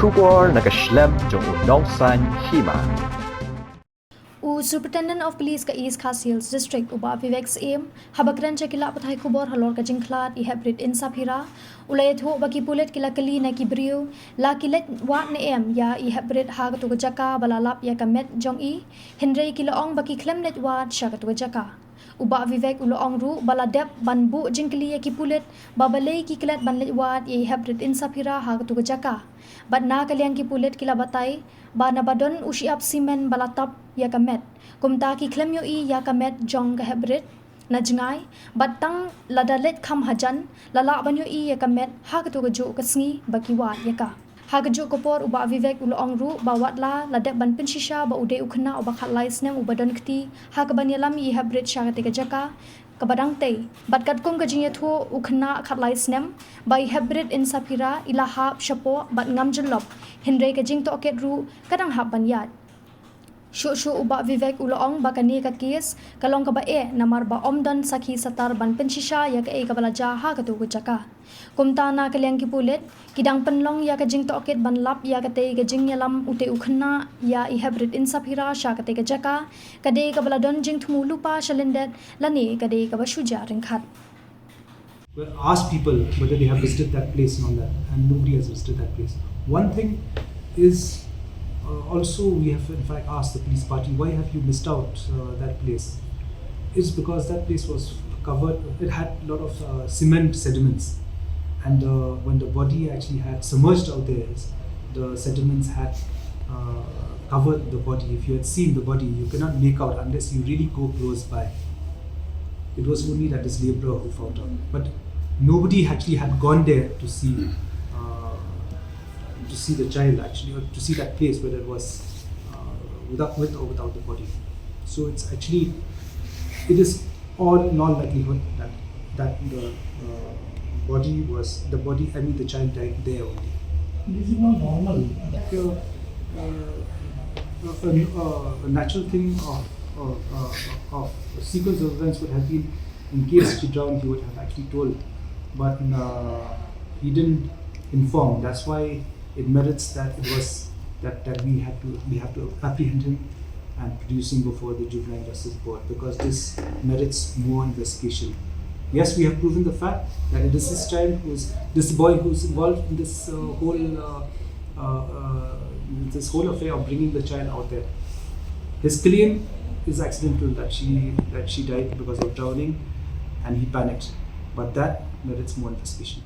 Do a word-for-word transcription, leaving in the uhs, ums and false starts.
Khubor na ka shlem jong u Nongsaiñ Hima. U Superintendent of Police ka East Khasi Hills District, u Bah Vivek Syiem, haba kren sha ki lad pathai khubor halor ka jingkhlad i heprit Insaphira, u la ïathuh ba ki pulit ki la kylli na ki briew la ki leit wad ne em ïa i heprit ha katu ka jaka ba la lap ïa ka met jong i, hynrei ki la ong ba ki khlem leit wad sha katu ka jaka. U Bah Vivek u la ong ruh ba la dep ban buh jingkylli ïa ki pulit ba balei ki klet ban leit wad ïa i heprit Insaphira ha katu ka jaka. Bad na ka liang ki pulit ki la batai ba naba don u shyiap simen ba la tap ïa ka met, kumta ki khlem ïohi ïa ka met jong ka heprit na jngai, bad tang lada leit kham hajan la lah ban ïohi ïa ka met ha katu kajuh ka sngi ba ki wad ïa ka. Ha kajuh ka por u Bah Vivek u la ong ruh ba watla la dep ban pynshisha ba u dei u khynnah uba khatlai snem uba don kti ha kaban ïalam ïa i heprit sha katei ka jaka kaba dang tei, bad katkum ka jingïathuh u khynnah khatlai snem ba i heprit Insaphira i la hap shapoh bad ngam jyllop, hynrei ka jingtohkit ruh ka dang hap ban ïaid. Shuh shuh u Bah Vivek u la ong ba kane ka kes ka long kaba eh namar ba ym don sakhi satar ban pynshisha ïa kaei kaba la jia ha katu ka jaka. Kumta na ka liang ki pulit ki dang pynlong ïa ka jingtohkit ban lap ïa katei ka jingïalam utei u khynnah ïa i heprit Insaphira sha katei ka jaka, ka dei kaba la don jingthmu lypa sha lyndet lane ka dei kaba shu jia ryngkat. Well, ask people whether they have visited that place and all that, and nobody has visited that place. One thing is, uh, also we have in fact asked the police party, "Why have you missed out, uh, that place?" It's because that place was covered, it had a lot of, uh, cement sediments, and, uh, when the body actually had submerged out there, the sediments had, uh, covered the body. If you had seen the body, you cannot make out unless you really go close by. It was only that this laborer who found out. But nobody actually had gone there to see, uh, to see the child actually, or to see that place whether it was, uh, without, with or without the body. So it's actually, it is all in all likelihood that, that the, uh, body was, the body, I mean, the child died there only. This is not normal. Like, uh, uh, a, a, a natural thing of, of, uh, of a sequence of events would have been, in case he drowned, he would have actually told. But, uh, he didn't inform. That's why it merits that it was, that, that we had to, we have to apprehend him and produce him before the Juvenile Justice Board, because this merits more investigation. Yes, we have proven the fact that it is this child who's, this boy who's involved in this, uh, whole, uh, uh, uh, this whole affair of bringing the child out there. His claim is accidental, that she, that she died because of drowning and he panicked. But that merits more investigation.